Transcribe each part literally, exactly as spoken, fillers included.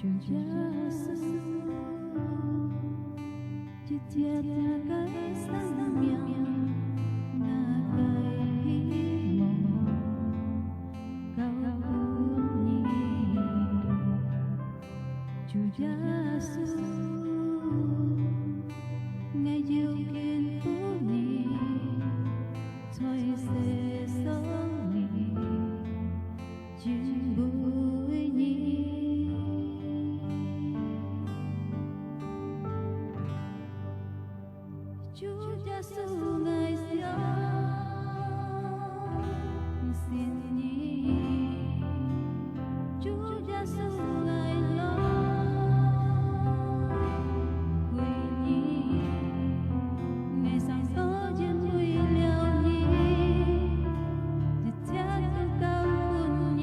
主耶穌，一切个生命，𠊎个希望，交分你。主耶穌，𠊎要敬拜你，在世上你。 敬畏你。主耶穌，𠊎相信你。主耶穌，𠊎來歸你。𠊎生到因為了你， 一切都交分你。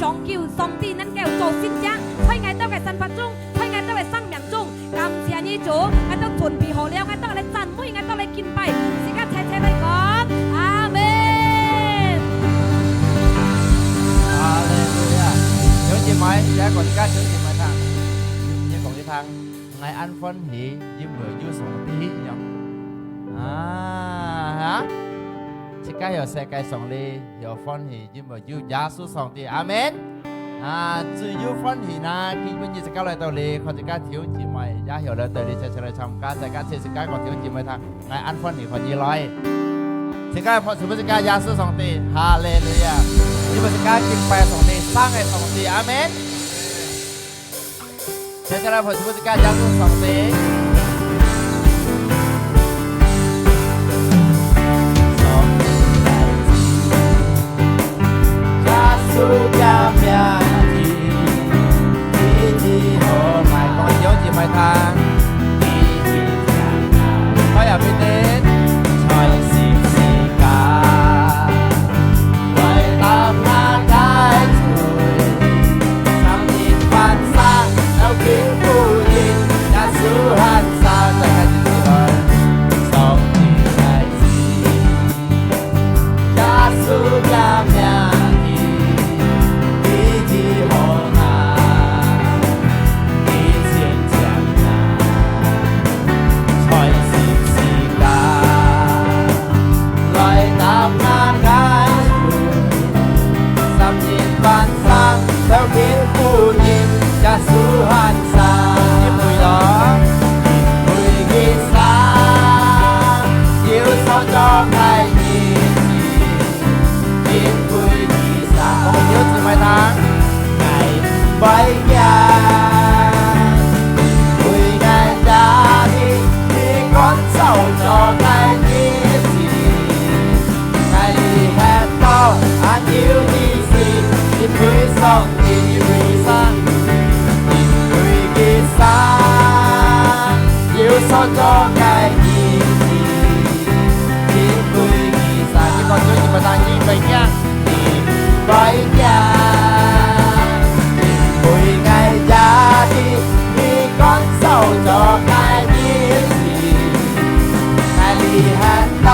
當求上帝能夠做神蹟，在𠊎兜个生活中，在𠊎兜个生命中。感謝你主，𠊎兜準備好了，𠊎兜來讚美，𠊎兜來敬拜。自家齊齊來講，阿門。哈利路亞！兄弟姊妹，這個自家兄弟姊妹聽，你講一聽，𠊎恁歡喜，因為有上帝一樣。啊哈！自家有世界上帝，有歡喜，因為有耶穌上帝。阿門。啊，只有歡喜啦！今晡日自家來到這，看自家弟兄姊妹也有來到這，齊齊來參加，自家齊自家講弟兄姊妹聽，𠊎恁歡喜看你來。自家拍手分自家耶穌上帝，哈利路亞！因為自家敬拜上帝，生个上帝，阿門。齊齊來拍手分自家耶穌上帝。 耶穌个名，天地好，來，講兄弟姊妹聽。開啊，彼得，在十字架，為擔𠊎个罪，三日還生，了經復活，耶穌還生，再加一次來，上帝个子。 耶穌个名，天地好難，你千千難，在十字架，來擔𠊎个罪，三日還生，了經復活，耶穌還 生。因為咯，因為佢生，有創造个日子，因為佢生。講兄弟姊妹聽。𠊎毋會驚，因為𠊎也知，佢趕走做个日子。 𠊎這歇到恁有意思，因為上帝，因為佢生，因為佢生，有創造个日子，因為佢生。你講兄弟姊妹聽，你毋會驚，你毋會驚，因為𠊎也知，佢趕走做个日子。 𠊎這歇到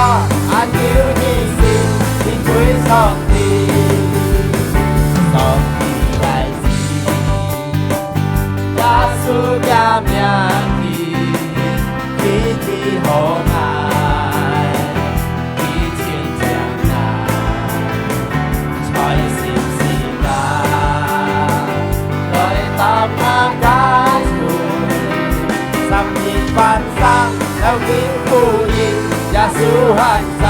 恁有意思，因為上帝，上帝个子，耶穌个名，天地好難，佢千千難。 在十字架，來擔𠊎个罪，三日還生，了經復活，耶穌還生。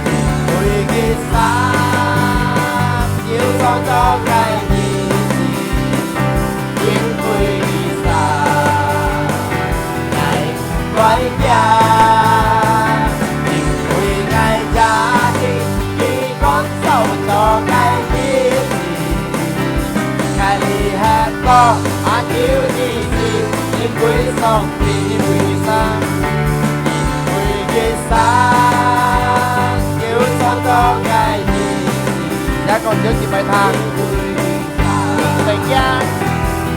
因為佢生，有創造个日子，因為佢生，𠊎 毋會驚，因為𠊎也知，佢趕走做个日子。𠊎這歇到恁有意思，因為上帝，因為佢生，因為佢生，有創造个日子。也講兄弟姊妹聽。 你毋會驚，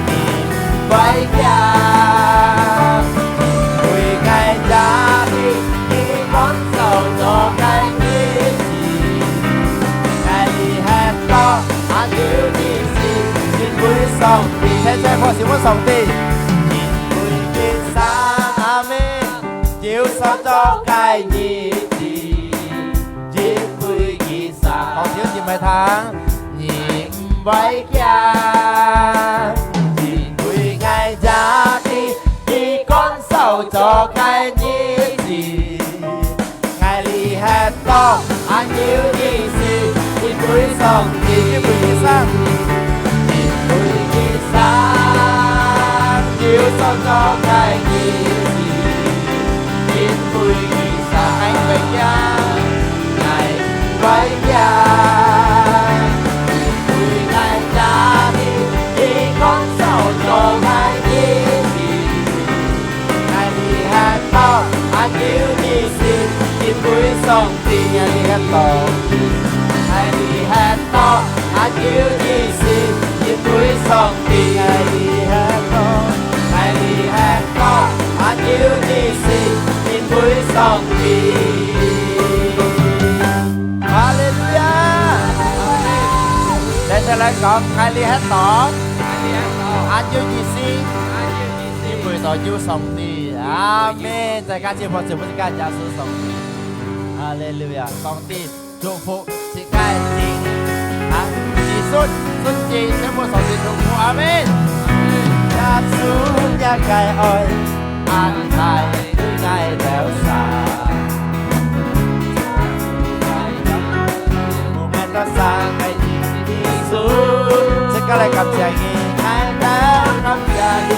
你毋會驚，因為𠊎也知，佢趕走做个日子。𠊎這歇到恁有意思，因為上帝，齊齊拍手分上帝。因為佢生，阿門。有創造个日子，因為佢生。好，兄弟姊妹聽。 你毋會驚，因為𠊎也知，佢趕走做个日子。𠊎這歇到恁有意思，因為上帝，因為佢生，因為佢生，有創造个日子，因為佢生，𠊎毋會驚。 𠊎毋會驚，因為𠊎也知，佢趕走做个日子。𠊎這歇到恁有意思，因為上帝，𠊎這歇到，𠊎這歇到恁有意思，因為上帝。𠊎哩係講，𠊎哩係講，恁有意思，因為上帝。哈利路亞！再，再來講，𠊎哩係講，恁有意思，因為到有上帝。阿門。再加一步，全部自家耶穌上帝。哈利路亞！上帝 祝福自家个靈。啊，以上，順序全部上帝祝福，阿門。耶穌若个愛，恁大對𠊎兜儕。有𠊎兜儕个主耶穌，自家來感謝你，𠊎兜感謝你。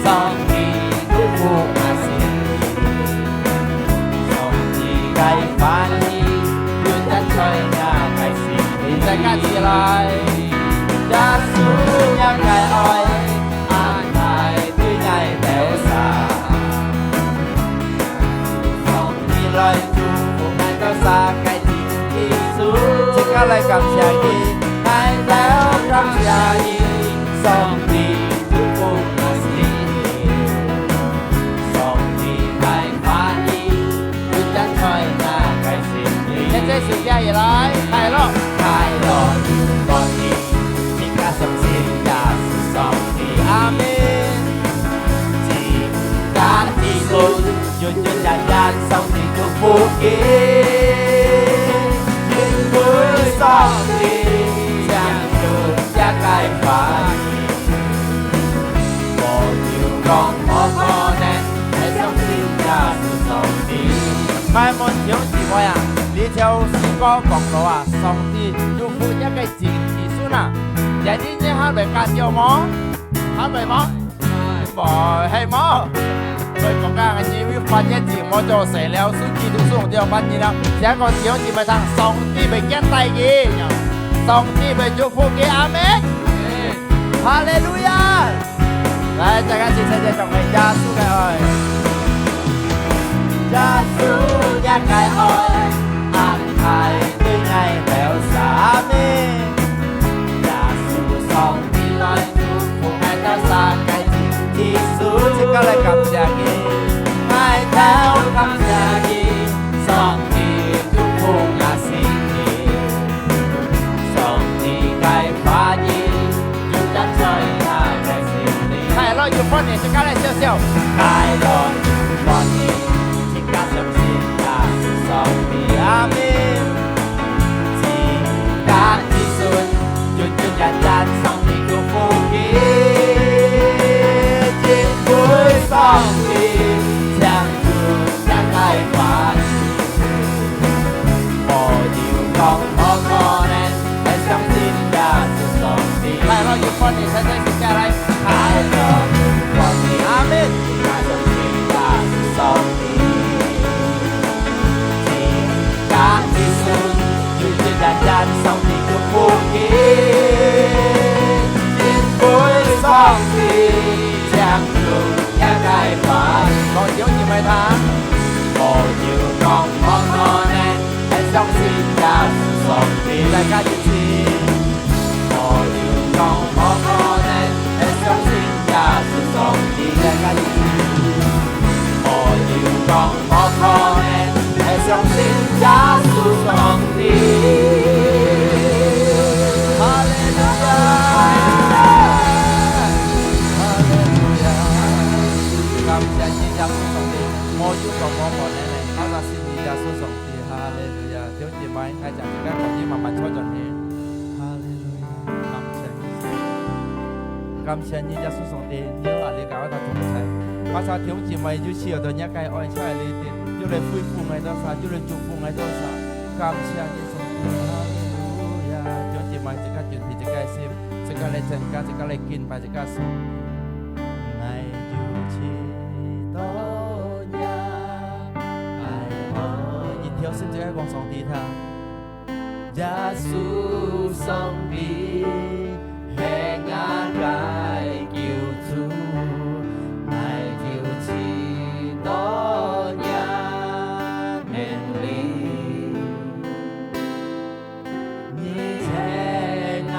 上帝祝福𠊎心靈，上帝个話語，永遠在𠊎个心靈。再加起來。耶穌若个愛，恁大對𠊎兜儕。上帝來祝福𠊎兜儕个主耶穌。自家來感謝你，𠊎兜感謝你，上帝 祝福𠊎心靈，上帝个話語，永遠在𠊎个心靈。現在手舉起來，快樂。快樂有歡喜，自家相信耶穌上帝。阿門。自家子孫，永永遠遠上帝祝福佢，因為上帝成就這个話語。 無有講無可能，愛相信耶穌上帝。𠊎問弟兄姊妹啊，這條詩歌講到啊，上帝祝福一个真子孫啊，這日你還會感覺無？還會無？無，係無？所以講啊，因為發熱天無做事了，手機就送掉發熱了。想講弟兄姊妹聽，上帝會堅帶佢，上帝會祝福佢，阿門。哈利路亞！ 來，大家齊齊來唱耶穌个愛。耶穌若个愛，恁大對𠊎兜儕。阿門。耶穌上帝來祝福𠊎兜儕个主耶穌。自家來感謝你，𠊎兜感謝你，上帝祝福𠊎心靈，上帝个話語。 有得在𠊎个心裡。快樂有歡喜，自家來笑笑。快樂有歡喜，自家相信耶穌上帝。阿門。自家子孫，永永遠遠上帝祝福佢。因為上帝成就這个話語。 無有講無可能，愛相信耶穌上帝。快樂有歡喜，齊齊寫下來。快樂有歡喜，阿門。愛相信耶穌上帝。自家子孫，有一日上帝祝福佢。因為上帝成就 這个話，講弟兄姊妹聽。無有講無可能，愛相信耶穌上帝。再加一次。無有講無可能，愛相信耶穌上帝。再加一次。無有講無可能，愛相信耶穌上帝。哈利路亞！哈利路亞！ 感謝你，耶穌上帝，無有講無可能个，靠著信你，耶穌上帝，哈利路亞！弟兄姊妹，𠊎將自家个口音慢慢唱轉去。哈利路亞！感謝你，感謝你，耶穌上帝，你有能力教導同在。靠著弟兄姊妹，有需要到若个愛，在這裡，就來恢復𠊎兜儕，就來祝福𠊎兜儕。感謝你，上帝，哈利路亞！弟兄姊妹，自家準備自家个心，自家來參加，自家來敬拜，自家所 𠊎有幾多若愛愛。一條心就愛講上帝聽。耶穌上帝係𠊎个救主，𠊎有幾多若能力。 你係𠊎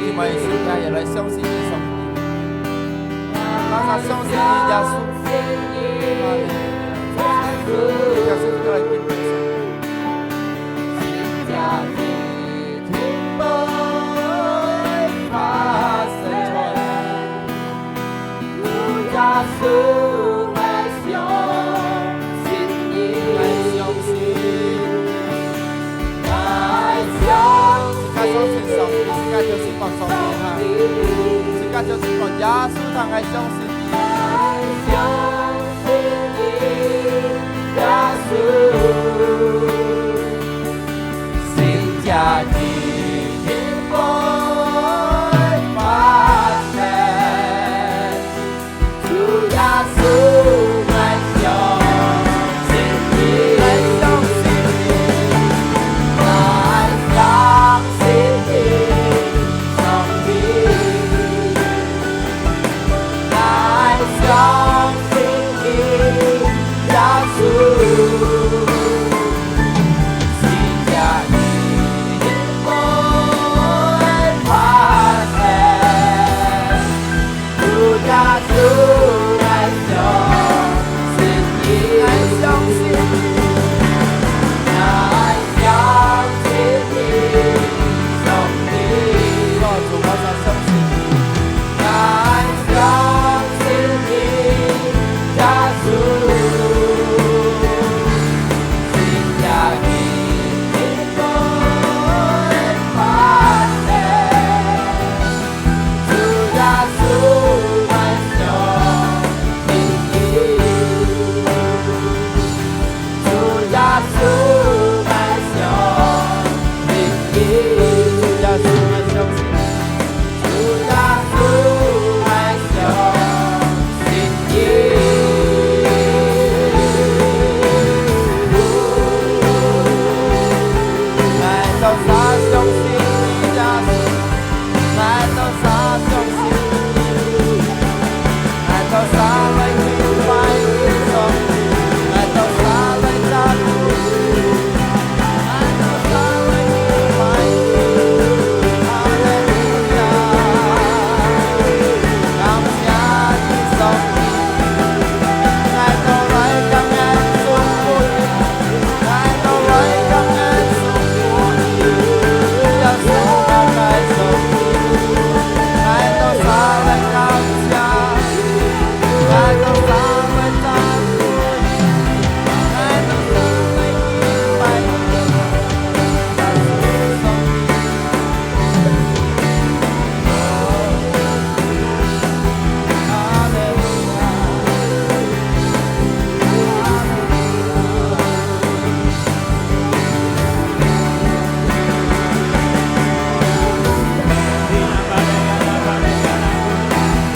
你們心裡也來相信你上帝。大家相信你，耶穌。哈利路亞。耶穌，你來敬拜上帝。 自家相信上帝，自家就係講上帝哈，自家就係講耶穌，大家相信你。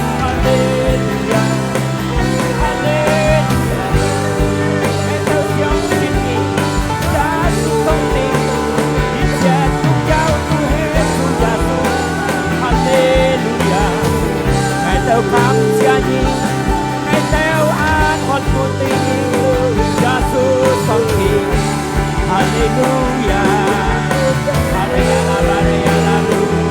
哈利路亞！𠊎兜相信你，耶穌上帝，一切主要都係主耶穌。哈利路亞！𠊎兜感謝你，𠊎兜恁渴慕對你，耶穌上帝。哈利路亞！哈利路亞！哈利路亞！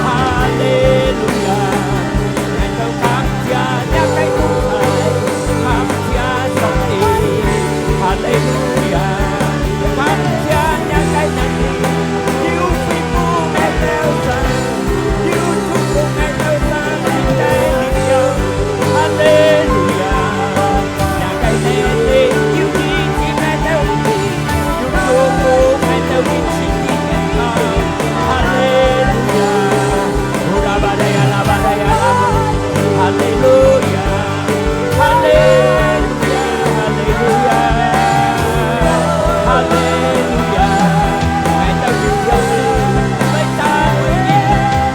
哈利路亞！𠊎兜感謝若个同在，感謝上帝。哈利路亞！感謝若个能力，有恢復𠊎兜生，有祝福𠊎兜生命个力量。哈利路亞！ 哈利路亞！𠊎兜有榮耀你，來讚美你，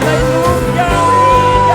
來榮耀你，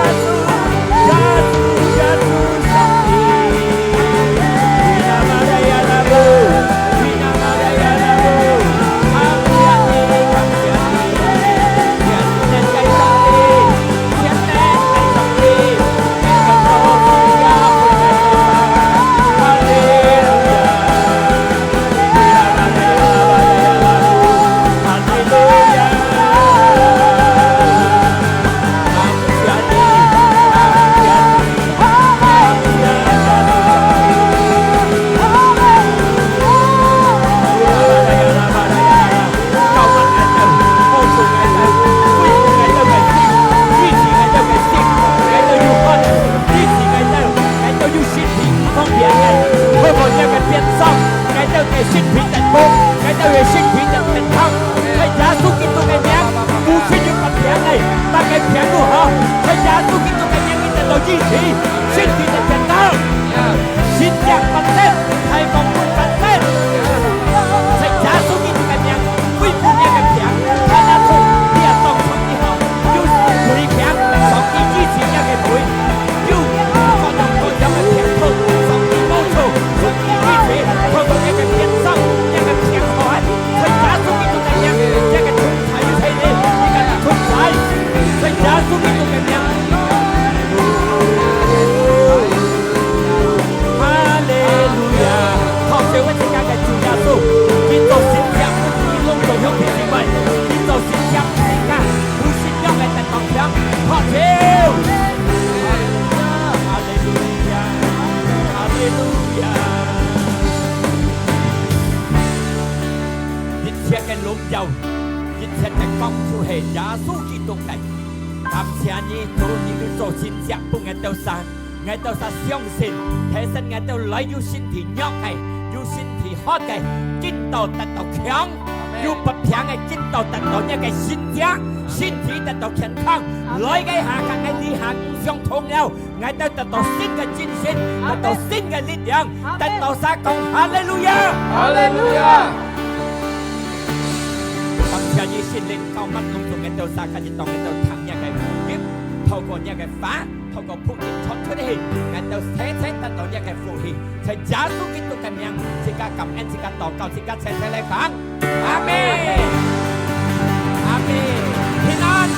起，身體得健康，神蹟發生，大豐富發生。在耶穌基督个名，恢復若个病，大家痛，你也當痛以後，有胃病，上帝醫治若个胃，有各樣各樣个病痛，上帝保守，上帝醫治，透過若个鞭傷，若个病患，在耶穌基督个名，若个痛快有體力，你个痛快，在耶穌基督个名。 哈利路亞！拍手分自家个主耶穌，佢做神蹟，佢攏做兄弟姊妹，佢做神蹟，自家有信仰个得到強，拍手！哈利路亞！哈利路亞！一切个榮耀，一切个光，就係耶穌基督个。感謝你，主，你都做神蹟分𠊎兜儕。 𠊎兜儕相信，提升𠊎兜來有身體弱个，有身體好个，今到得到強，有發病个，今到得到若个神蹟，身體得到健康。來个下，𠊎个這下毋相同了，𠊎兜得到新个精神，得到新个力量，得到儕講哈利路亞！哈利路亞！感謝你聖靈，膏抹攏總𠊎兜儕，今日當𠊎兜聽若个福音，透過若个話。 透過福音傳出去，𠊎兜齊齊得到若个福氣。在耶穌基督个名，自家感恩，自家禱告，自家齊齊來講，阿們，阿們，平安，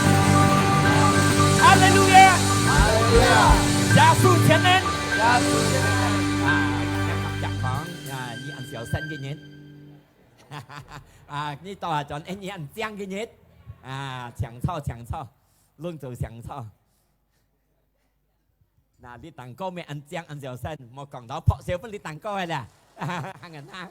哈利路亞，哈利路亞，耶穌全能，耶穌全能。啊，大家合掌講，啊，你恁小聲个人，啊，你到下轉，哎，你恁靚个人，啊，請坐，請坐，攏總請坐。 那，你當哥乜恁靚恁小聲，莫講到拍手分你當哥个啦。恁樣啊。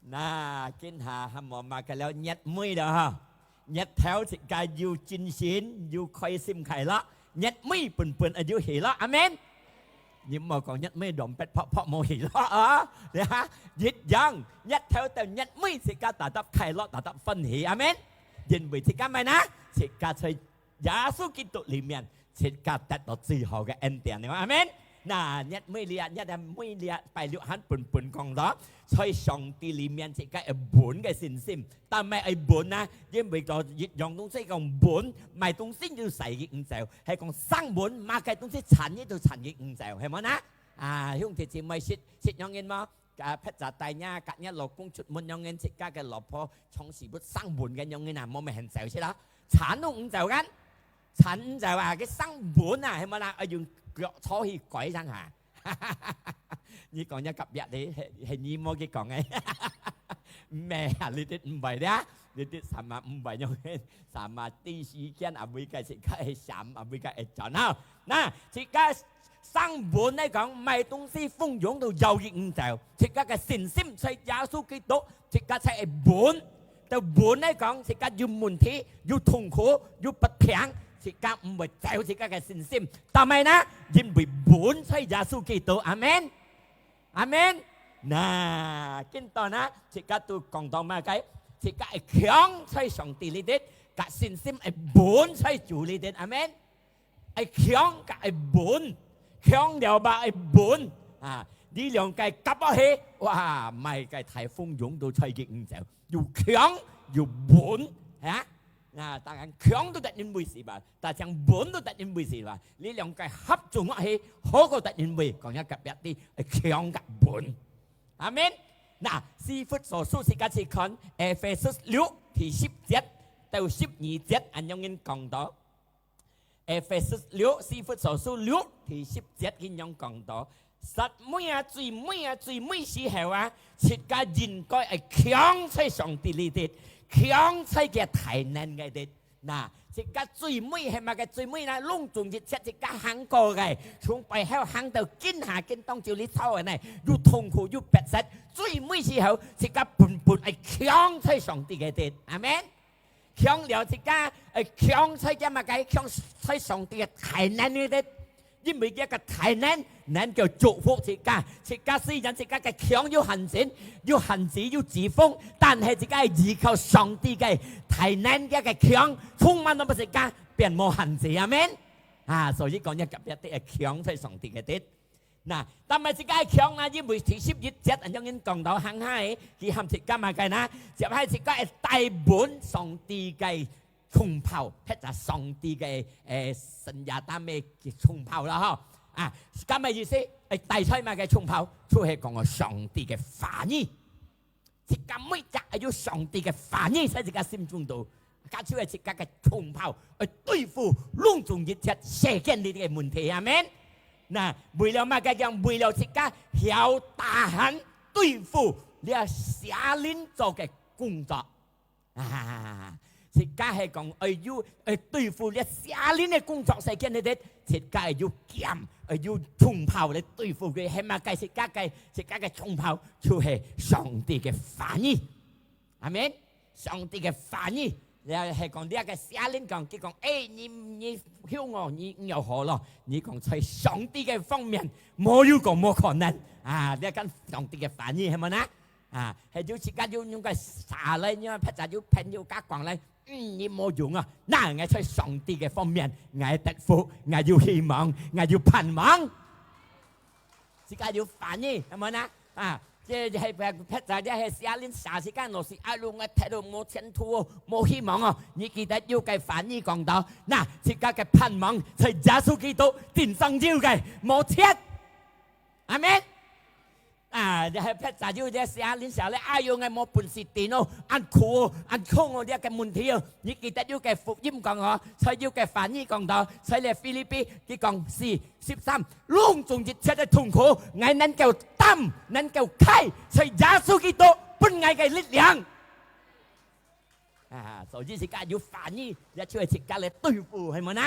那，今下還無麼个了，月尾了哈。日頭自家有精神，有開心快樂，月尾本本啊有喜樂，阿們。你莫講月尾亂逼迫迫無喜樂啊，呀，一樣，日頭到月尾自家tetap快樂，tetap歡喜，阿們。因為自家麼个呢？自家在 耶穌基督裡面，自家得到最好个恩典，你講阿們？那，月尾這，月尾這拜六還本本講到，在上帝裡面自家愛穩个信心，但係愛穩啊，因為講一樣東西講穩，麼个東西就使佢毋走，係講生穩，麼个東西纏佢就纏佢毋走，係無呢？啊，兄弟姊妹，識，識仰形無？ 啊，別隻帶若，佮若老公出門仰形，自家个老婆長時不生穩个仰形啊，無乜肯走勢啦。纏都毋走kan，纏毋走啊，佢生穩啊，係無啦？愛用腳坐去改正下。你講若隔壁个，係，係你無佢講个。毋係啊，你兜毋會啦，你兜sama毋會仰形，sama知時間啊，每個自家係想啊，每個會轉啊。那，自家 生穩來講，麼个東西風湧都搖佢毋走，自家个信心在耶穌基督，自家才會穩。到穩來講，自家有問題、有痛苦、有不平，自家毋會走自家个信心。但係呢，因為穩在耶穌基督，阿們，阿們。那，今到呢，自家都講到麼个？自家愛強在上帝裡底，佮信心愛穩在主裡底，阿們。 愛強佮愛穩，強了吧愛穩啊！你兩個合落去，哇，麼个大風湧都吹佢毋走，又強又穩啊！那當然強都得人畏死吧，但係穩都得人畏死吧。你兩個合做落去，好過得人畏。講若隔壁知，愛強佮穩。阿們。那，以弗所書自家去看，Efesus六第十節到十二節，恁樣講到。 Efesus六，以弗所書六第十節恁樣講到：煞尾啊，最尾啊，最尾時候啊，自家應該愛強在上帝裡底，強在佢大能裡底。那，自家最尾係麼个最尾呢？攏總一切自家行過个，從背後行到今下，今當晝裡坐个呢，又痛苦又迫切，最尾時候，自家本本愛強在上帝裡底。阿們。 強了自家，呃，強在佢麼个？強在上帝个大能裡底。因為佢个大能，能夠祝福自家。自家雖然自家个強有限制，有限制，有疾風，但係自家依靠上帝个大能，佢个強，充滿到自家，變無限制。阿們。啊，所以講，你隔壁个強在上帝个地。那，但係自家个強呢，因為第十一節恁樣人講到行下个，佢喊自家麼个呢？接下自家个帶本上帝个銃炮，或者上帝个，誒，神也當个銃炮啦吼。啊，自家个意思，誒，帶出麼个銃炮？就係講个上帝个話語。 自家每隻愛有上帝个話語在自家心中肚，佢就係自家个銃炮，愛對付攏總一切世間裡个問題。阿門。那，為了麼个講？為了自家曉tahan對付這邪靈做个工作。啊，自家係講愛有，愛對付這邪靈个工作世間裡底，自家愛有劍，愛有銃炮來對付佢，係麼个？自家个，自家个銃炮 就係上帝个話語。阿門。上帝个話語，也係講這个邪靈講，佢講：「誒，你，你向我，你，你有好咯。」你講在上帝个方面，無有講無可能。啊，這跟上帝个話語係無呢？啊，係就自家有用个射來，你看，別隻有朋友加講來， 嗯，你無用啊！那𠊎在上帝个方面，𠊎得福，𠊎有希望，𠊎有盼望。自家有話語，係無呢？啊，這係別隻，這係邪靈射自家，老是，哎喲，𠊎睇到無前途哦，無希望哦。你記得有个話語講到，那，自家个盼望在耶穌基督頂上有个，無切。阿門。 啊，這係別隻有這邪靈寫咧，哎喲，𠊎無本事頂哦，恁苦哦，恁痛哦，這个問題哦。你記得有个福音講哦，在有个話語講到，在這腓立比，佢講四十三，攏總一切个痛苦，𠊎能夠擔，能夠㧡，在耶穌基督分𠊎个力量。 啊，所以自家有話語，也就係自家來對付，係無呢？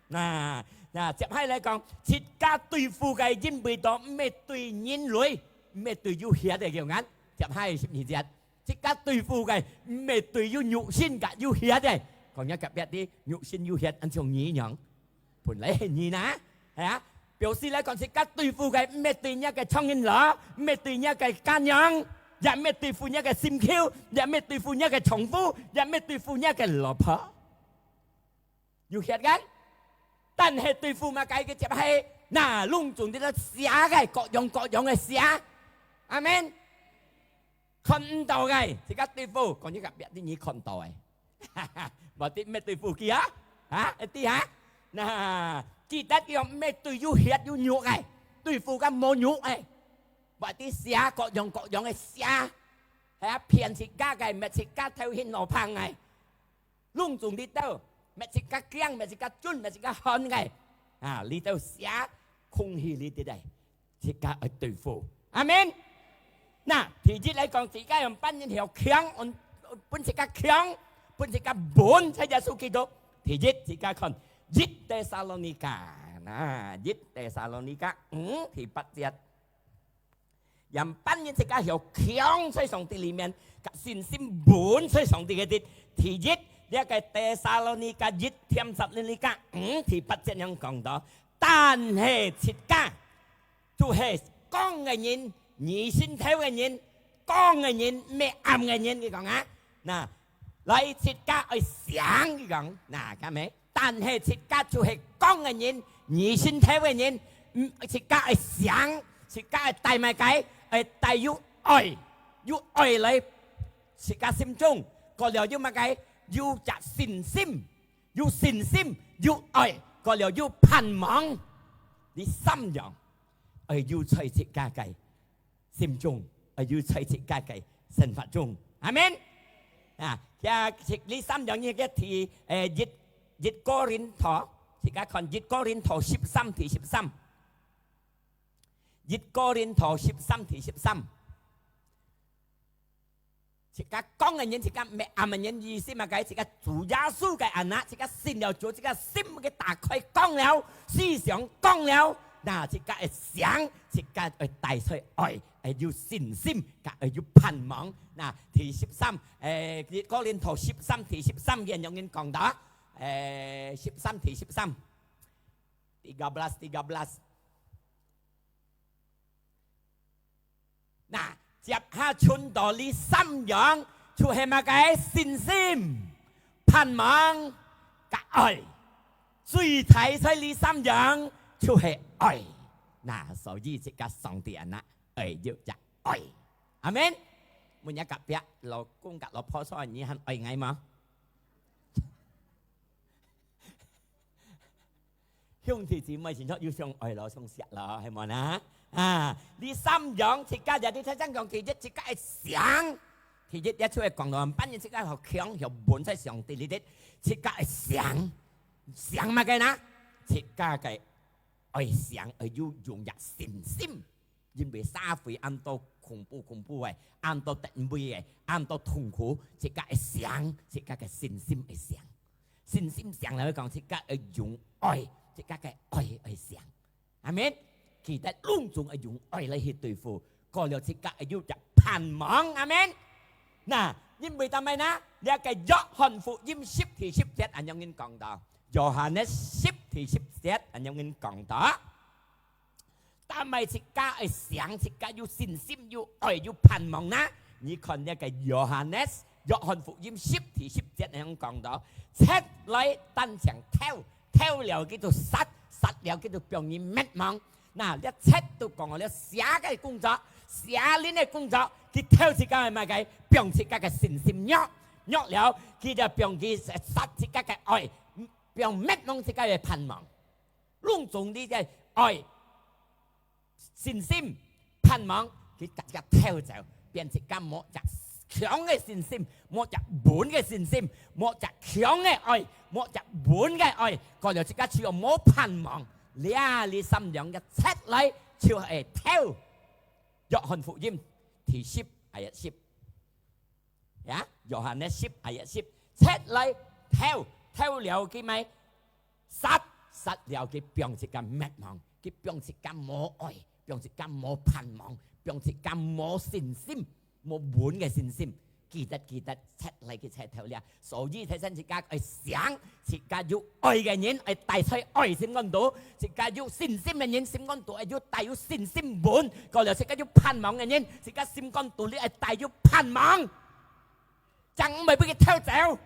那，那接下來講，自家對付个因為都毋係對人類，毋係對有血个，有眼。接下來十二節，自家對付个毋係對有肉身个、有血个。講一个別个，肉身有血，恁像你樣。 本來係你呢，係啊？表示來講，自家對付个毋係對若个長老囉，毋係對若个家娘，也毋係對付若个心臼，也毋係對付若个丈夫，也毋係對付若个老婆。有血个？但係對付麼个个就係，那，攏總這个邪个，各樣各樣个邪。阿門。 看毋到个，自家對付，講一个別个你看到个。無知毋係對付佢啊？啊，一知啊？那，記得佢毋係對有血有肉个，對付个無肉个。無知邪，各樣各樣个邪，係啊，騙自家个，搣自家頭暈腦忒个。 攏總裡肚，搣自家驚，搣自家顫，搣自家寒个。啊，裡肚邪，空氣裡底个，自家愛對付。阿門。那，第一來講，自家用半日曉強，分自家強，分自家穩在耶穌基督。第一，自家看一帖撒羅尼迦，那，一帖撒羅尼迦五第八節。 樣般人自家曉強在上帝裡面，甲信心穩在上帝个地。第一，這个帖撒羅尼迦一帖撒羅尼迦五第八節樣講到，但係自家，就係光个人，你心頭个人，光个人，毋係暗个人，佢講啊，那，來自家愛醒，佢講，那，敢係？ 但係自家就係光个人，你心頭个人，嗯，自家愛醒，自家愛帶麼个？愛帶有愛，有愛來自家心中，過了有麼个？有隻信心，有信心，有愛，過了有盼望。這三樣，愛有在自家个 心中，啊，有在自家个生活中。阿門。啊，這，這三樣个第，誒，一，一哥林多，自家看一哥林多十三第十三。一哥林多十三第十三。 自家光个人，自家毋係暗个人，意思麼个？自家主耶穌个anak，自家信了主，自家心个打開光了，思想光了，那自家會醒，自家會帶出愛，會有信心，甲會有盼望。那第十三，誒，哥林多十三第十三節，有人講到，誒，十三第十三，tiga belas，tiga belas。 那，接下賰到這三樣，就係麼个？信心、盼望、甲愛。最大在這三樣就係愛。那所以自家上帝啊，愛有隻愛。阿門。問一下隔壁，老公佮老婆說，你還愛𠊎嗎？兄弟姊妹，真正有相愛咯，相惜咯，係無呢？啊，這三樣，自家有在大聲講，第一，自家愛醒。第一，這就係講到，半夜自家好強，好穩在上帝裡頭，自家愛醒。醒麼个呢？自家个愛醒，愛有勇敢信心。因為社會恁多恐怖恐怖个，恁多單位个，恁多痛苦，自家愛醒，自家个信心愛醒。信心醒了，講自家愛用愛，自家个愛愛醒。阿門。記得攏總愛用愛來去對付，過了自家愛有隻盼望。阿門。那，因為做麼个呢？這个約翰福音十第十節恁樣講到，約翰十第十節恁樣講到。做麼个自家愛醒，自家有信心，有愛，有盼望呢？你看這个約翰，約翰福音十第十節恁樣講到，賊來單淨偷，偷了佢就殺，殺了佢就放你滅亡。那，這賊都講了邪个工作，邪靈个工作，佢偷自家个麼个，放自家个信心弱，弱了，佢就放佢殺自家个愛，放滅亡自家个盼望。攏總你个愛、信心、盼望，佢自家偷走，變自家無隻強个信心，無隻穩个信心，無隻強个愛，無隻穩个愛，過了自家就無盼望。這，這三樣个賊來就係偷。約翰福音第十，ayat十。 呀，約翰个十，ayat十，賊來偷，偷了佢麼个？殺，殺了佢放自家滅亡，佢放自家無愛，放自家無盼望，放自家無信心，無穩个信心。記得，記得，賊來佢賊偷了。所以，提醒自家愛醒，自家有愛个人愛戴在愛心肝肚，自家有信心个人心肝肚愛有戴有信心穩，過了自家有盼望个人，自家心肝肚裡愛戴有盼望。 正毋會分佢偷走。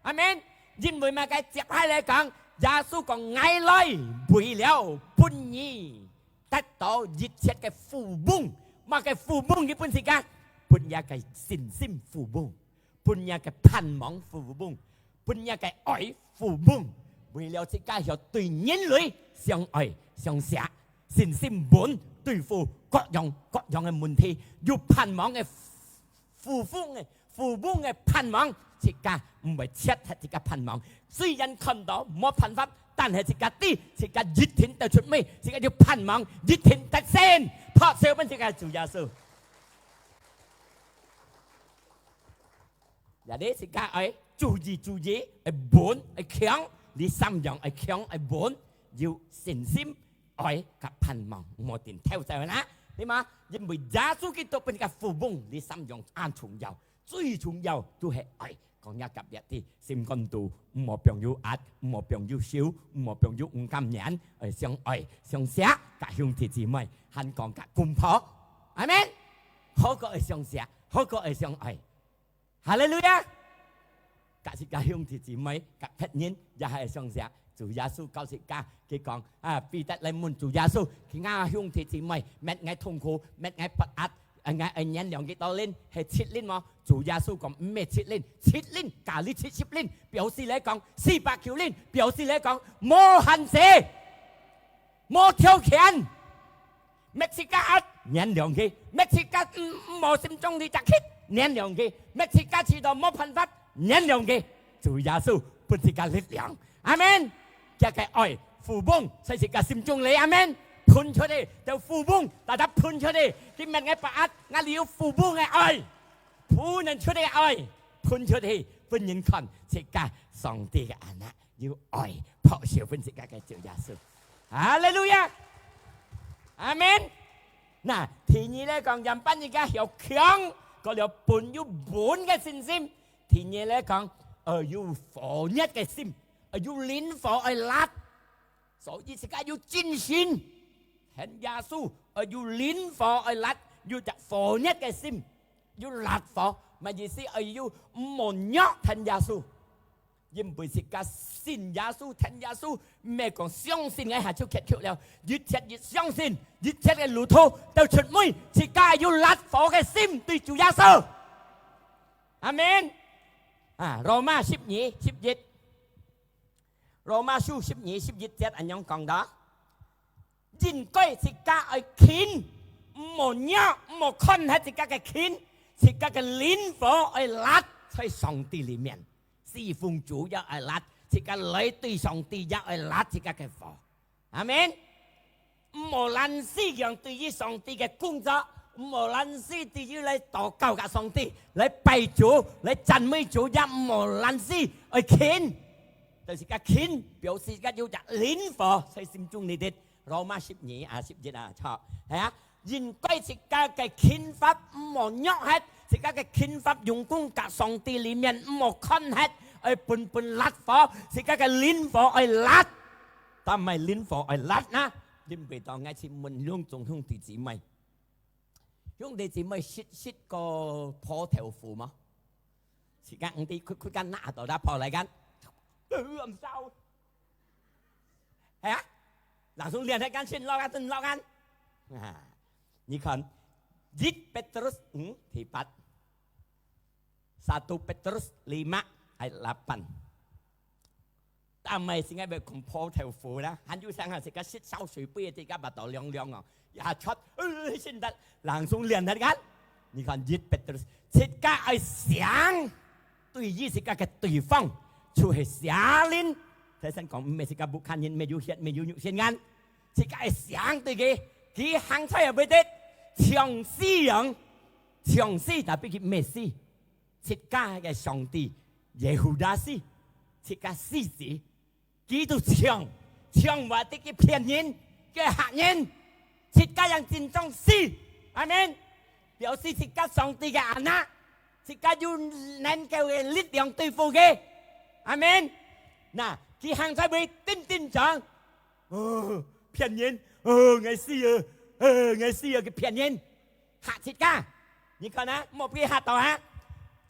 阿門。因為麼个？接下來講，耶穌講：「𠊎來為了分你得到一切个富翁。」麼个富翁佢分自家？分這个信心富翁，分這个盼望富翁，分這个愛富翁，為了自家曉對人類相愛、相惜，信心穩，對付各樣各樣个問題，有盼望个富翁个 富翁个盼望，自家毋會切忒自家盼望。雖然看到無辦法，但係自家知，自家一定得出尾，自家有盼望，一定得勝。拍手分自家主耶穌。這裡自家愛注意注意，愛穩，愛強，這三樣愛強，愛穩，有信心，愛佮盼望，毋好定偷走啦，對嗎？因為耶穌基督分自家富翁，這三樣恁重要。 最重要都係愛。講若隔壁知，心肝肚，毋好放有壓，毋好放有愁，毋好放有毋甘願，愛相愛、相惜，佮兄弟姊妹，還講佮公婆。阿門。好過愛相惜，好過愛相愛。哈利路亞！佮自家兄弟姊妹，佮別人，也係相惜。主耶穌教自家，佢講，啊，彼得來問主耶穌，佢講兄弟姊妹，搣𠊎痛苦，搣𠊎發閼， 啊，𠊎愛原諒幾多輪？係七輪無？主耶穌講，毋係七輪，七輪加你七十輪，表示來講，四百九輪，表示來講，無限制，無條件。搣自家閼，原諒佢；搣自家，嗯，無心中裡隻氣，原諒佢；搣自家試著無辦法，原諒佢。主耶穌分自家力量。 阿門。佢个愛，富翁，在自家心中裡，阿門。噴出去，就富翁，大家噴出去，佢搣𠊎發閼，𠊎有富翁个愛，噴出去个愛，噴出去，分人看，自家上帝个anak，有愛，拍手分自家个主耶穌。哈利路亞！阿門。那，第二來講，仰般自家曉強，過了本有穩个信心。第二來講，愛有火熱个心。 愛有靈火愛焫。所以自家有精神，跈耶穌，愛有靈火愛焫，有隻火熱个心，有焫火，麼意思？愛有毋好弱跈耶穌。因為自家信耶穌、聽耶穌，毋係講相信𠊎下就結局了。一切一相信，一切个路途到出尾，自家有辣火个心對主耶穌。阿門。啊，羅馬十二十一，羅馬書十二十一節恁樣講到：應該自家愛勤，毋好弱，毋好看忒自家个勤，自家个靈火愛辣在上帝裡面。四風主也愛辣，自家來對上帝也愛辣自家个火。阿門。毋好懶尸樣對於上帝个工作，毋好懶尸對於來禱告甲上帝，來拜主，來讚美主，也毋好懶尸，愛勤。但係个勤表示个有隻靈火在心中裡底。羅馬十二啊，十一啊，著，係啊。應該自家个勤法毋好弱忒，自家个勤法用功甲上帝裡面毋好看忒，愛本本辣火，自家个靈火愛辣。 但係靈火愛辣啊，因為到𠊎去問兩種兄弟姊妹，兄弟姊妹食食過破豆腐無？自家毋知，佢佢敢拿到那破來敢？呃，毋燒。係啊，langsung連起敢先落啊，真落啊。啊，你看，一Petrus五第八。 Satu Petrus lima ayat lapan。但係先愛講破豆腐啦，還有想下自家食燒水杯，自家腹肚涼涼哦，也出，呃，現在langsung連起來看。你看一Petrus，自家愛想，對於自家个對方，就係邪靈。頭先講，毋係自家bukan人，沒有血，沒有肉，先眼。自家愛想對佢，佢行出來會得，像死樣，像死，tapi佢毋係死。 自家个上帝，Yehuda死，自家死死，佢都像，像話得佢騙人，佢嚇人，自家樣真正死。阿門。表示自家上帝个anak，自家有能夠个力量對付佢。阿門。那，佢行出會定定講，哦，騙人，哦，𠊎死啊，哦，𠊎死啊，佢騙人。 嚇自家。你看啊，莫分佢嚇到啊！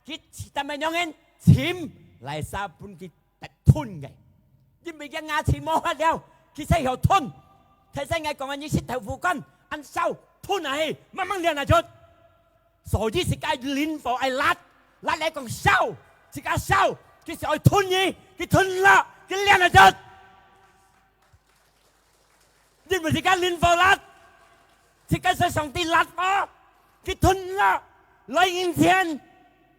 佢試探樣人，尋來儕分佢得吞个。因為佢牙齒無法了，佢才曉吞。頭先𠊎講啊，你食豆腐乾，恁燒，吞下去，慢慢連下出。所以自家靈火愛辣，辣來講燒，自家燒，佢就愛吞你，佢吞落，佢連下出。 因為自家靈火辣，自家係上帝辣火，佢吞落，來迎前，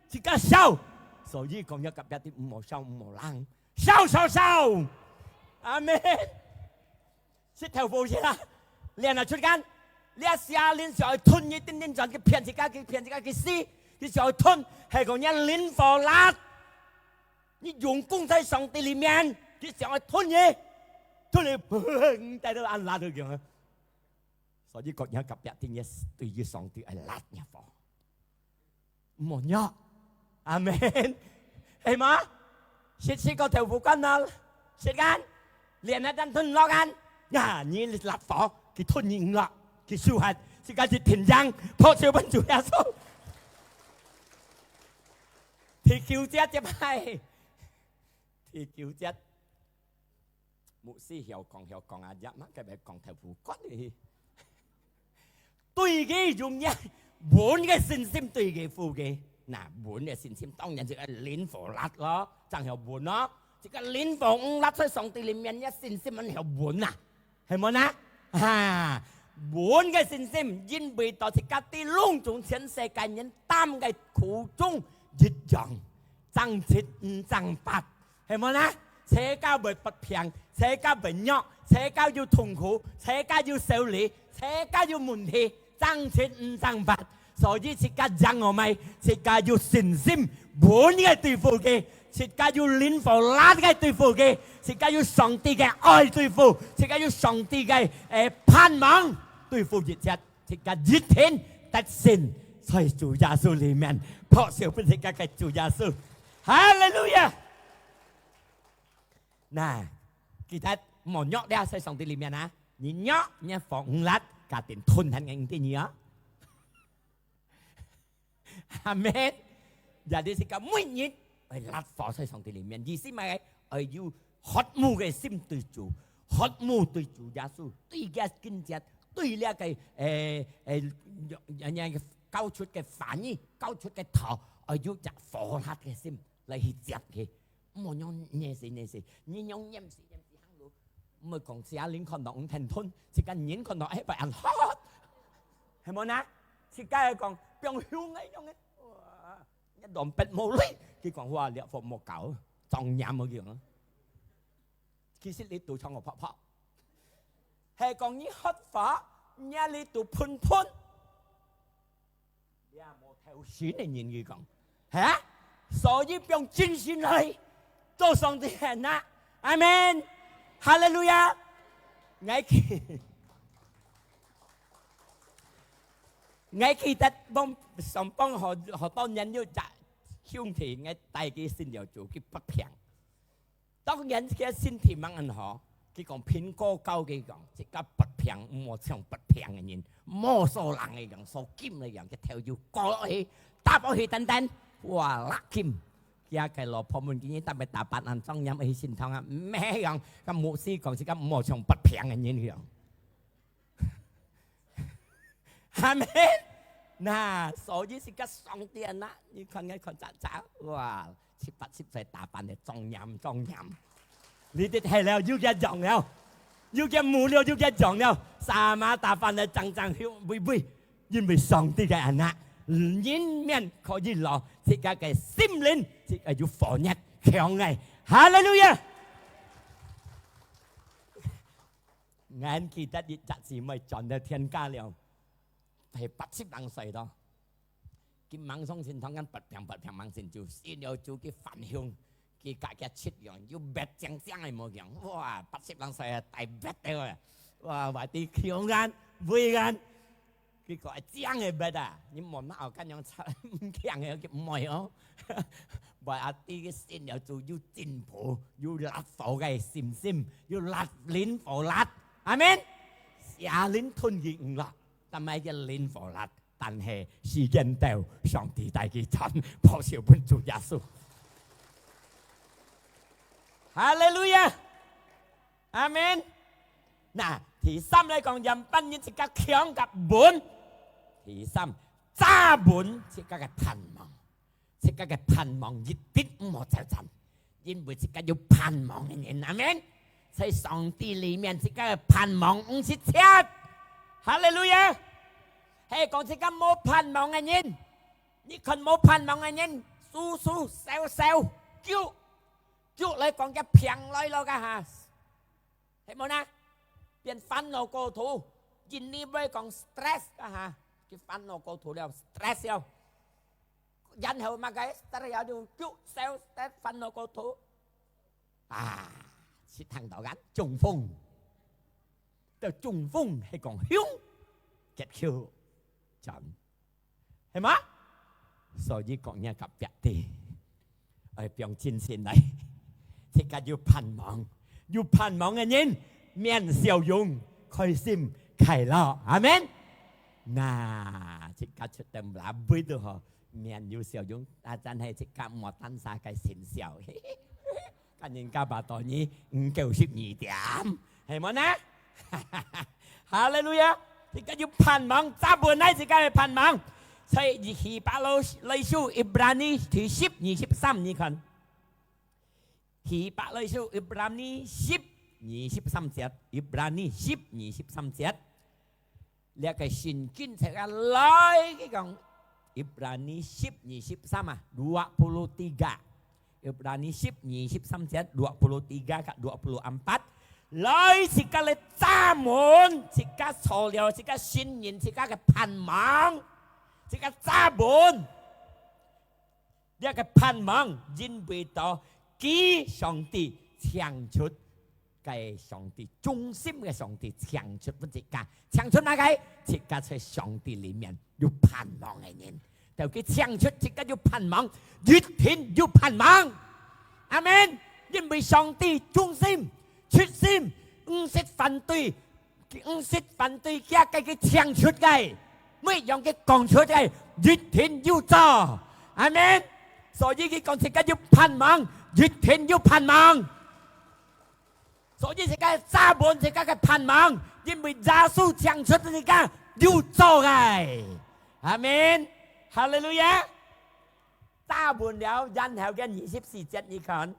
自家燒。所以講，要隔壁的毋好燒，毋好冷，燒，燒，燒！阿門。食豆腐先啊，連下出間，這邪靈就愛吞你，定定轉，佢騙自家，佢騙自家，佢死，佢就愛吞，係講你靈火辣。 你用功在上帝裡面，佢想愛吞你，吞你，你帶到恁辣都樣啊！所以講，你隔壁定要對於上帝愛辣你火，毋好弱。阿門。係嘛？食食個豆腐乾啊，食間，連下等吞落間，呀，你辣火，佢吞你毋落，佢輸忒，自家一定贏，拍手分主耶穌。 第九節接下，第九節，牧師曉講曉講啊，也嘛該位講豆腐乾哩。對佢用這穩个信心對佢付个，那穩个信心當然就係靈火辣咯，正曉穩咯。這個靈火毋辣在上帝裡面，這信心正曉穩啊。 係無呢？哈，穩个信心，因為到自家對攏總全世界人擔个苦衷一樣，正七毋正八，係無呢？世界會不平，世界會弱，世界有痛苦，世界有修理，世界有問題，正七毋正八。 所以自家贏哦，毋係，自家有信心，穩个對付佢；自家有靈火辣个對付佢；自家有上帝个愛對付；自家有上帝个，誒，盼望對付一切，自家一定得勝，在主耶穌裡面，拍手分自家个主耶穌。哈利路亞！那，記得，莫弱了，在上帝裡面啊，你弱，你火毋辣，家庭吞很硬的你啊。 阿門。也就是講，每日愛辣火在上帝裡面，意思麼个？愛有渴慕个心對主，渴慕對主耶穌，對佢个經節，對這个，誒，誒，人家教出个話語，教出个道，愛有隻火辣个心來去接佢。毋好用黏死黏死，你用黏死黏死行路，毋好講自家人看到毋疼痛，自家人看到，哎，不然好，係無呢？自家講，放凶个樣个，哇！ 一浪筆無力，佢講：「哇，這火無搞，撞眼無用啊。」其實你肚腸个泡泡，係講你渴火，你這裡肚噴噴，你也無頭先个人佢講，係啊？所以放精神來，做上帝个人啊！阿門！哈利路亞！𠊎記 𠊎記得𠊎上班好，好多年有隻兄弟，𠊎帶佢信了主，佢發病。當然佢身體吂恁好，佢講蘋果教佢講，自家發病，毋好像發病个人，毋好所人个樣，所金个樣，佢頭就割落去，打落去等等，哇，辣金！佢个老婆問佢：「你打麼打扮恁莊嚴去聖堂啊？」毋係樣，該牧師講自家毋好像發病个人樣。 阿門。那，所以自家上帝啊，那，你看，你看，咋，咋，哇，七八十歲打扮得莊嚴莊嚴。你兜係了，又个樣了，又个模了，又个樣了，sama打扮得正正秀美美，因為上帝个anak，人面可以老，自家个心靈，自家有火熱強个。哈利路亞！ 𠊎記得一隻姊妹轉到天家了，係八十零歲咯。佢吂相信，當然發病發病吂信主，信了主佢翻向，佢家己七樣，又別正正个無樣，哇，八十零歲啊，大別个啊，哇，話啲強眼、威眼， 佢講：「哎，這樣个別啊，你莫拿我看樣差，毋強个，佢毋會哦。」Berarti佢信了主有進步，有辣火个信心，有辣靈火辣。阿門。邪靈吞佢毋落，但係佢靈火辣，但係時間到，上帝帶佢轉，報仇分主耶穌。哈利路亞！ 阿門。那，第三來講，仰般人自家強甲穩。第三，揸穩自家个盼望，自家个盼望一定毋好走散，因為自家有盼望个人，阿門。在上帝裡面，自家个盼望毋失切。哈利路亞！係講自家無盼望个人，你看無盼望个人，輸輸燒燒，噭 逐來講，佢病來咯，該下，係無呢？變煩惱過頭，印尼話講stress，該下，佢煩惱過頭了，stress了。然後麼个stress了就噭燒stress煩惱過頭。啊，識聽到个中風，到中風係講胸，結球，真。 係嘛？所以講，若隔壁个，愛放精神來，自家有盼望，有盼望个人，面笑容，開心，快樂。阿門。那，自家出到哪位都好，面有笑容，啊，但係自家莫單儕个心笑。 跟人家話到你五九十二點，係無呢？哈利路亞！自家有盼望，揸穩來自家个盼望。所以希伯來書，Ibrani第十，二十三，你看。希伯來書，Ibrani十，二十三節，Ibrani十，二十三節。 這个聖經冊啊，來，佢講，Ibrani十二十三啊，dua puluh tiga。Ibrani十二十三節，dua puluh tiga甲dua puluh empat。來，自家來揸穩，自家坐了，自家信任，自家个盼望，自家揸穩。 這个盼望，因為到佢上帝請出，个上帝，忠心个上帝請出分自家，請出麼个？自家在上帝裡面有盼望个人，就佢請出自家有盼望，一定有盼望。阿門。因為上帝忠心、出心，毋識反對， 佢毋識反對佢个，佢請出个，每樣佢講出个，一定有做。阿門。所以佢講自家有盼望，一定有盼望。所以自家揸穩自家个盼望，因為耶穌請出自家有做个。阿門。哈利路亞。揸穩了，然後个二十四節你看，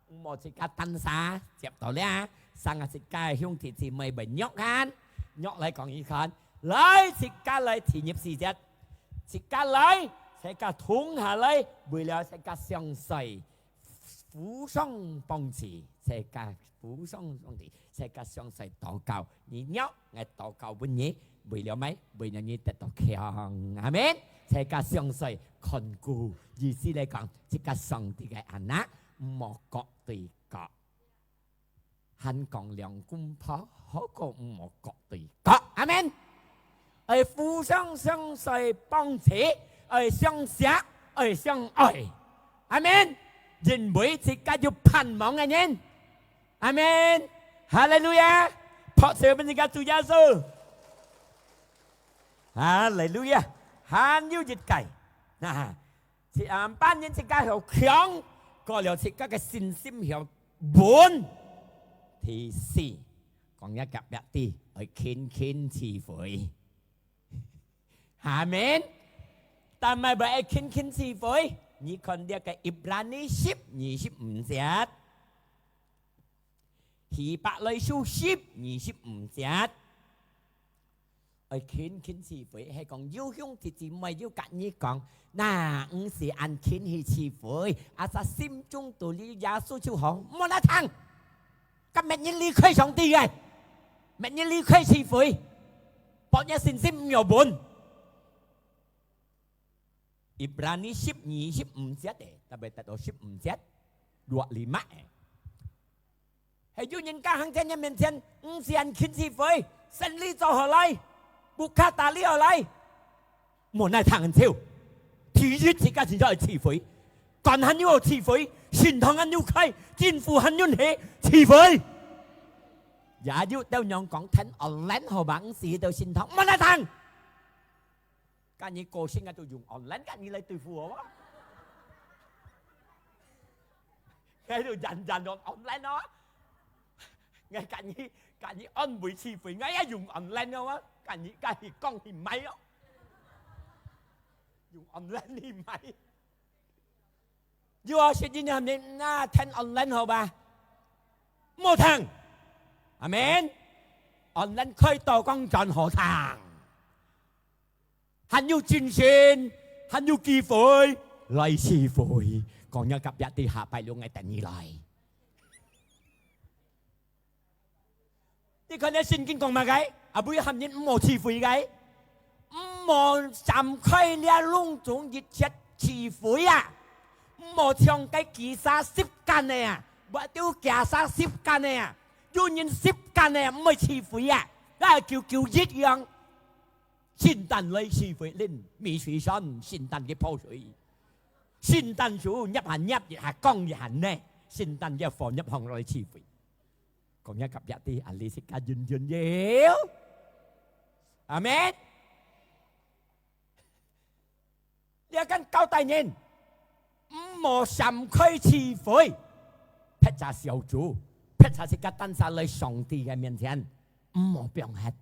毋好自家單儕接到了，生啊自家个兄弟姊妹會弱看，弱來講你看，來自家來第二十四節，自家來，自家同下來，為了自家相隨， 互相幫助，自家互相幫助，自家相隨禱告。你弱，𠊎禱告分你，為了麼个？為了你得到強。阿門。自家相隨看顧，意思來講，自家上帝个anak，毋好各對各。 還講兩公婆，好過毋好各對各。阿門。愛互相相隨幫助，愛相惜，愛相愛。阿門。因為自家有盼望个人。阿門。哈利路亞。拍手分自家主耶穌。哈利路亞。還有一個，哈哈， 自，啊，半年自家曉強，過了自家个信心曉穩。第四，講一隔壁知，愛勤勤施肥。阿門。但係會愛勤勤施肥，你看這個Ibrani十二十五節。 希伯來書十二十五節，愛勤勤施肥，係講有兄弟姊妹有甲你講，那毋使恁勤去施肥，asal心中肚裡耶穌就好，莫來聽。甲乜人離開上帝个，乜人離開施肥，保你信心毋要穩。 Ibrani十二十五節个，特別得到十五節，dua puluh lima个。係有人家行在你面前，毋使恁勤施肥，生理做好來，buka打理好來，莫來聽恁少。第一，自家真正愛施肥，間還有愛施肥，聖堂還有開，政府還有起，施肥。也有兜人講，聽online好吧，毋使到聖堂，莫來聽。 甲你高興啊，都用online甲你來對付好無？𠊎都人人用online哦。𠊎甲你，甲你安慰施肥，𠊎也用online哦。甲你，甲你講去買哦。用online去買。有啊，實際上你那聽online好吧？莫聽。阿門。Online開到講真好聽。 還有精神，還有機會來施肥。講一隔壁知，下擺六𠊎等你來。你看這聖經講麼个？阿尾喊人毋好施肥个，毋好閃開這攏總一切施肥啊！毋好像該Gehazi十間个啊，或者Gehazi十間个啊，有人十間个啊，毋會施肥啊，啊，九九一樣。 聖誕來施肥，恁米水山，聖誕个泡水。聖誕樹，入下入，一下光一下呢，聖誕个火入行來施肥。講一隔壁知，啊，你自家遠遠有。阿門。這間交代人，毋好閃開施肥，別隻小組，別隻自家單儕來上帝个面前，毋好放忒。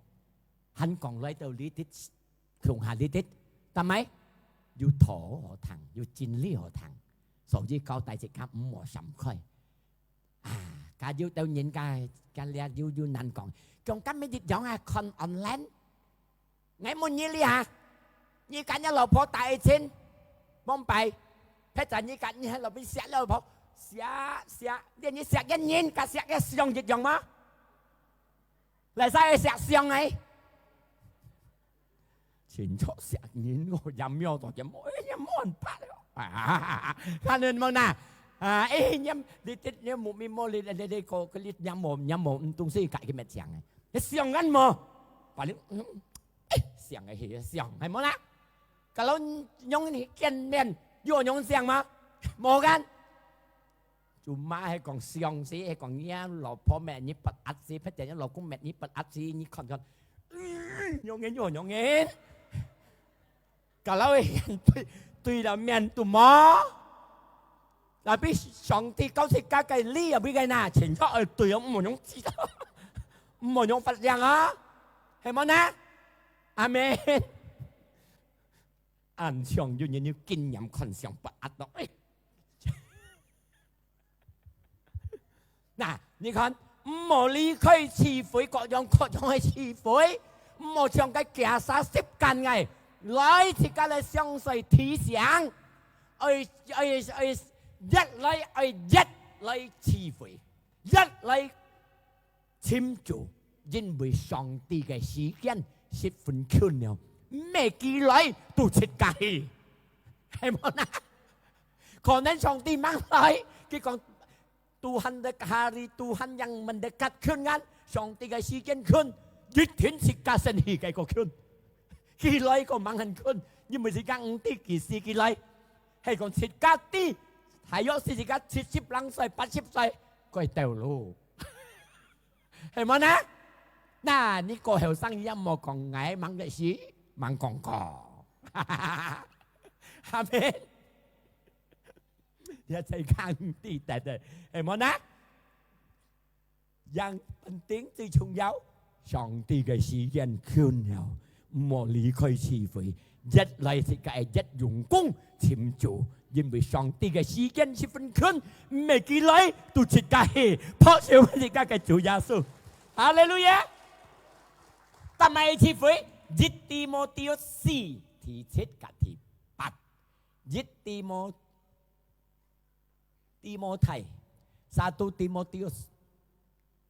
還講來到這兜，共下這兜，但係有道好聽，有真理好聽，所以交代自家毋好閃開。啊，該有兜人家，該這有，有難講，像今日一樣啊，看online。𠊎問你哩哈，你甲你老婆打一親，往擺，別隻你甲你老婆惜老婆，惜，惜，連你惜个人，甲惜个相一樣嗎？ 來，使會惜相个。清楚惜人，𠊎也無多點，哎呀，無辦法了。啊，看你們吶，啊，哎，你，你，你，你無，你無，你，你，你，個，個，你，你無，你無，嗯，東西改个乜相个，你相个無？把你，嗯，哎，相个，嘿，相，係無啦？Kalau用你見面，有用相嗎？無kan？ Cuma係講相識，係講若老婆搣你不壓時，或者若老公搣你不壓時，你看看，嗯，樣个，樣个。Kalau係對，對了面都無， Tapi上帝教自家个理啊，為个哪，全部愛對哦，毋好用知道，毋好用發亮啊，係無呢？阿門。恁像有人有經驗，看相不壓咯，哎。那，你看，毋好離開聚會，各樣各樣个聚會，毋好像个假煞習慣个，來自家來詳細提醒，愛，愛，愛，越來，愛越來聚會，越來尋主，因為上帝个時間十分近了，毋係佢來都自家去，係無呢？可能上帝吂來，佢講，Tuhan dekat hari, Tuhan yang mendekat近，上帝个時間近，一定自家先去个个近。佢來个吂恁近，因為自家毋知幾時佢來，係講自家知，大約係自家七十零歲、八十歲，該兜路。係無呢？那你過後生也莫講𠊎吂个事，吂講過。阿門。也在講地帶的，係無呢？Yang penting最重要，上帝个時間近了，毋好離開聚會，越來自家愛越用功尋主，因為上帝个時間十分近，毋係佢來都自家去，拍手自家个主耶穌。哈利路亞！但係聚會，一提摩太四，第七甲第八，一提摩 Timotius, satu Timotius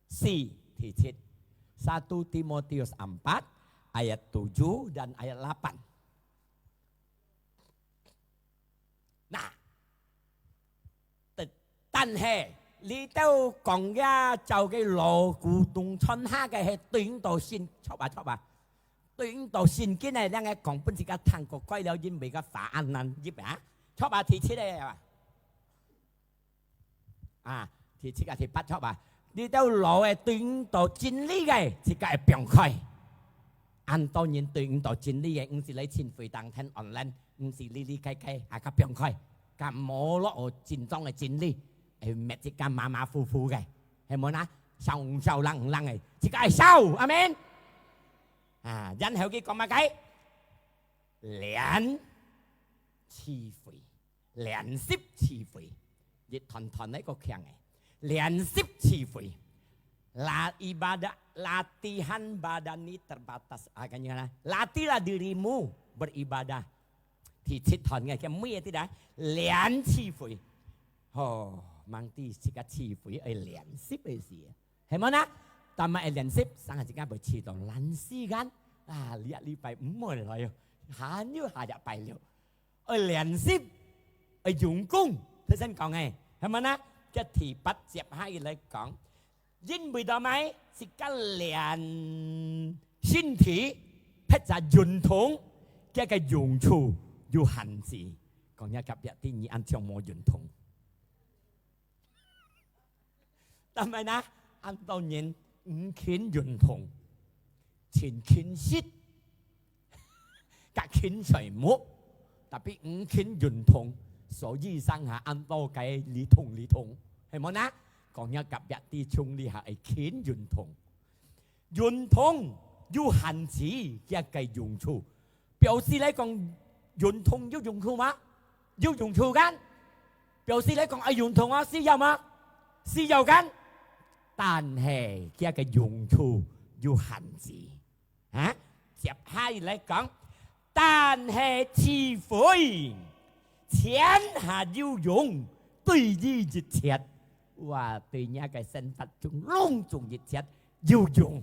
四第七，satu Timotius empat ayat tujuh dan ayat delapan。那，但，但係，你兜講个照个老古董傳下个係對應到新，著吧，著吧？對應到新經个，恁个講分自家聽過，怪了因為个法案難入啊，著吧？第七个啊。 啊，第七甲第八著啊，你兜老个對毋到真理个，自家愛放開。恁多人對毋到真理个，毋係來聚會當天online，毋係哩哩該該，啊，較放開，較無落真正个真理，會搣自家馬馬虎虎个，係無呢？少少冷冷个，自家愛燒，阿門。啊，然後佢講麼个？練聚會。 練習聚會，一團團个个強个，練習聚會。La ibadah, latihan badani terbatas. Ah，kan啦，latihlah dirimu beribadah。第七團个，佢每日都來練聚會。吼，吂知自家聚會愛練習个事。 係無呢？但係愛練習，成下自家會試著懶尸間。啊，這禮拜毋會來哦，還有下隻拜六。愛練習，愛用功，頭先講个，係無呢？該第八節下來講，因為做麼个？自家練身體，撇下運動，佢个用處有限制。講一下隔壁知，你恁樣無運動。 但係呢，恁多人毋勤運動，淨勤食，甲勤睡目，tapi毋勤運動，所以生下恁多个哩痛哩痛，係無呢？講一下隔壁知，從這下愛勤運動。 運動有限制佢个用處。表示來講，運動有用處嗎？有用處kan？表示來講，愛運動啊，需要嗎？需要kan？但係佢个用處有限制。啊？接下來講，但係聚會全下有用，對於一切，哇，對若个生活中攏總一切 有用，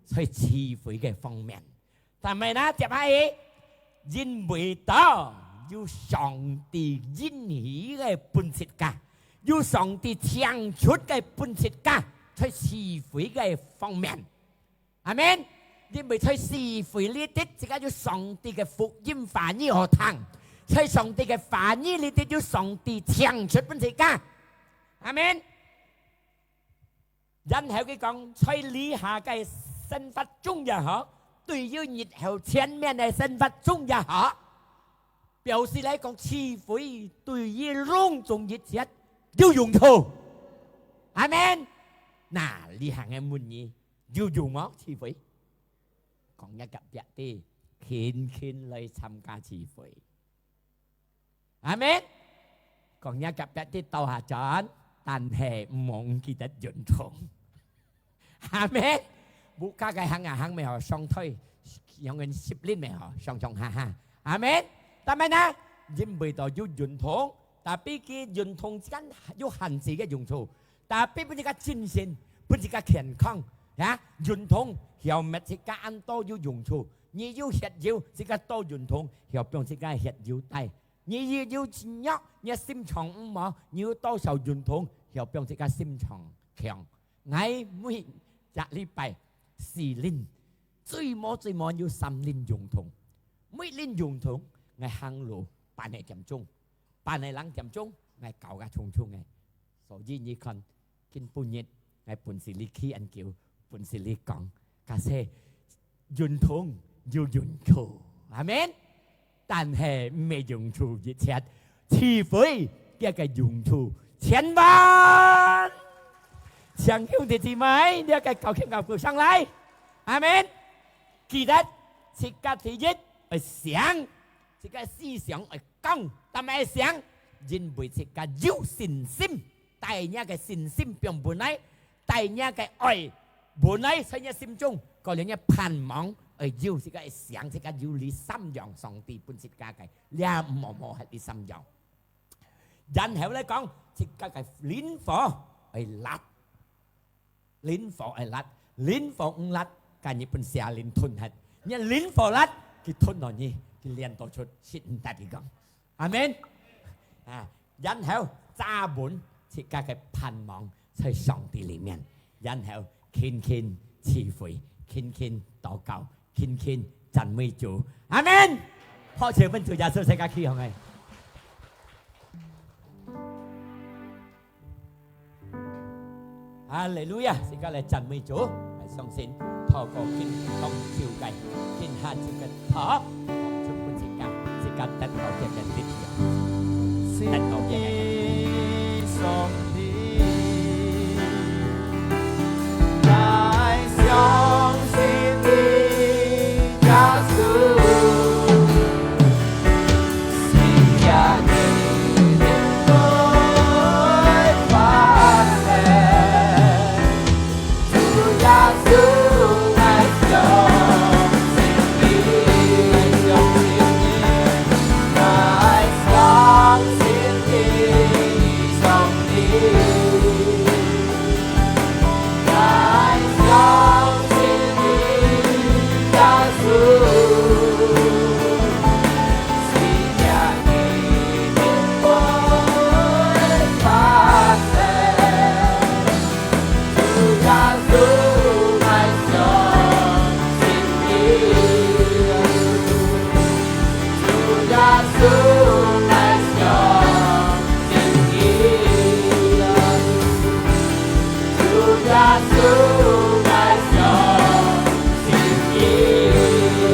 在聚會个方面。但係呢，接下去，因為到有上帝應許个分自家，有上帝請出个分自家，在聚會个方面。阿門。因為在聚會裡底，自家有上帝个福音話語好聽，在上帝个話語裡底有上帝請出分自家。阿門。 然後佢講，在這下个生活中也好，對於日後前面个生活中也好，表示來講，聚會對於攏總一切，有用處。阿門。那，這下𠊎問你，有用無？聚會。講若隔壁知，勤勤來參加聚會。阿門。講若隔壁知，兜下轉，但係毋好毋記得運動。阿門。屋下个行啊行乜好，上台，用緊十輪乜好，上上下下。阿門。但係呢，因為到有運動，tapi佢運動之間有限制个用處，tapi分自家精神，分自家健康，呀，運動曉搣自家恁多有用處。你有血油，自家多運動，曉放自家血油低。你有，有肉，你心臟毋好，你有多少運動，曉放自家心臟強。 𠊎每隻禮拜四輪，最無最無有三輪運動。每輪運動，𠊎行路半個點鐘，半個零點鐘，𠊎搞个重重个。所以你看，今晡日，𠊎本是你去研究，本是你講，假使運動有用處。阿門。但係毋係用處一切，聚會佢个用處千萬。請兄弟姊妹，你个高興高舉上來。阿門。記得，自家第一愛想，自家思想愛講，但係愛想，因為自家有信心，帶若个信心放本來， 帶若个愛，本來在若心中，過了若盼望，愛有自家愛想，自家有這三樣，上帝分自家个，這無無忒這三樣。然後來講，自家个靈火愛辣，靈火愛辣，靈火毋辣，該日本蛇靈吞忒。若靈火辣，佢吞落你，佢練到出，食毋得佢講。 阿門。啊，然後揸穩自家个盼望在上帝裡面，然後勤勤聚會，勤勤禱告，勤勤讚美主。阿門。拍手分主耶穌，自家企起來。 哈利路亞！自家來讚美主，𠊎相信透過今當晝个，今下晝个道，幫助分自家，自家得到這个力量，得到這个上帝，來相信你，耶穌。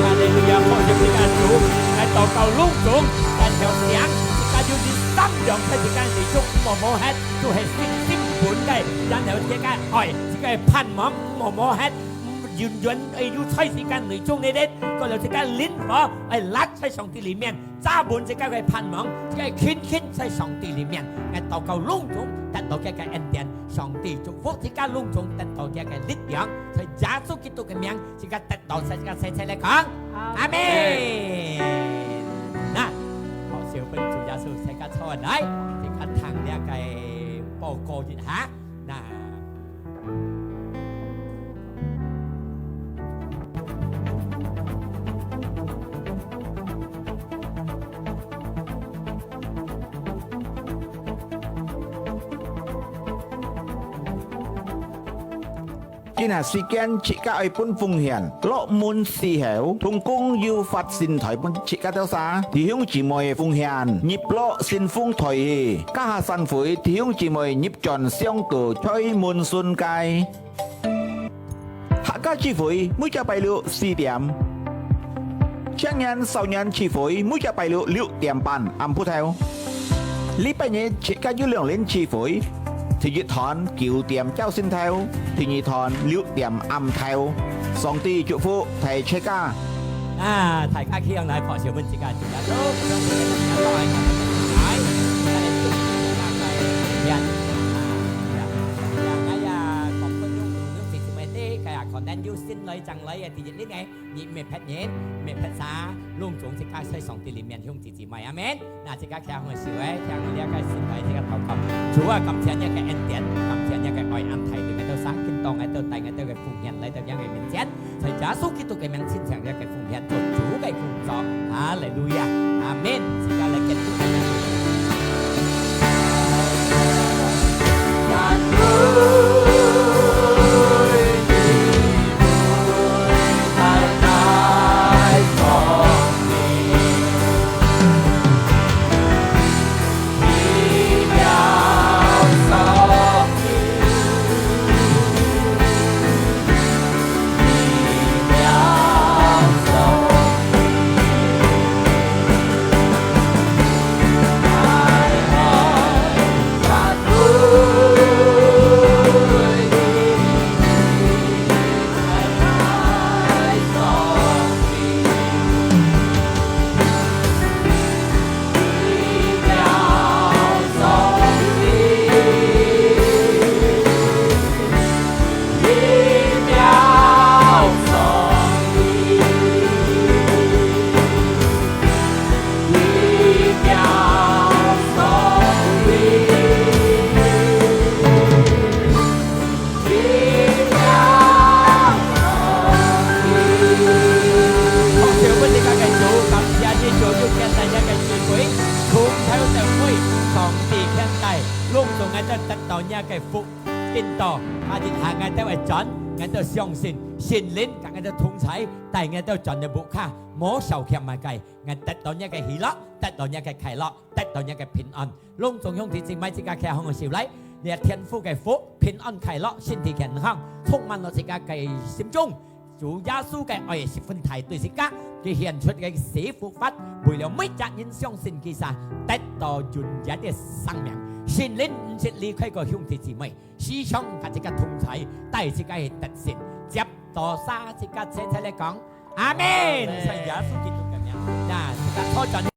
哈利路亞，感謝你啊主，𠊎禱告攏總，但係想，自家有這三樣在自家內中無無忒，就係信心本个，然後自家愛，自家盼望無無忒，永遠愛有在自家內中个人，過了自家靈火愛辣在上帝裡面， 揸穩自家个盼望，自家个勤勤在上帝裡面。𠊎禱告攏總得到佢个恩典，上帝祝福自家攏總得到佢个力量，在耶穌基督个名，自家得到，自家齊齊來講，阿門。阿門。那，好，小分主耶穌，自家坐下來，自家聽這个報告一下。那 今下時間自家愛分奉獻，落門時候，同工有發信袋分自家兜儕，弟兄姊妹奉獻，入落信封袋去，加下散會，弟兄姊妹入轉箱肚，在門脣該。 客家聚會每隻拜六四點，青年少年聚會每隻拜六六點半暗晡頭。禮拜日自家有兩輪聚會，第一堂九點朝晨頭，第二堂六點暗頭。上帝祝福大自家。啊，大家企起來，拍手分自家主耶穌，分自家主耶穌來，來，來，祝福大家个平安。啊，呀，呀，呀，講分享，分享弟兄姊妹，大家可能有新來、正來个，第一輪个。 你毋係別人，毋係別儕，攏總自家在上帝裡面兄弟姊妹，阿們。那自家擎好手誒，擎好這个心來，自家禱告。主啊，感謝你个恩典，感謝你个愛恁大，對𠊎兜生，今當𠊎兜帶𠊎兜个奉獻來到你个面前，在耶穌基督个名，親像你个奉獻做主个工作。哈利路亞，阿們。自家來敬拜。拍手分自家个主，感謝你主，有今日个聚會，從頭到尾，上帝牽帶，攏總𠊎兜得到你个福，今到，啊，日下𠊎兜會轉，𠊎兜相信，聖靈佮𠊎兜同在，帶𠊎兜轉到屋下，無少欠麼个，𠊎得到你个喜樂，得到你个快樂，得到你个平安。 攏總兄弟姊妹，自家擎好手來，你个天父个福、平安、快樂、身體健康，充滿了自家个心中。主耶穌个愛十分大，對自家，佢獻出个死復活，為了每隻人相信佢，得到永遠个生命。聖靈毋識離開過兄弟姊妹，時常佮自家同在，帶自家去得勝。接到儕自家齊齊來講，阿們。在耶穌基督个名，那自家坐轉。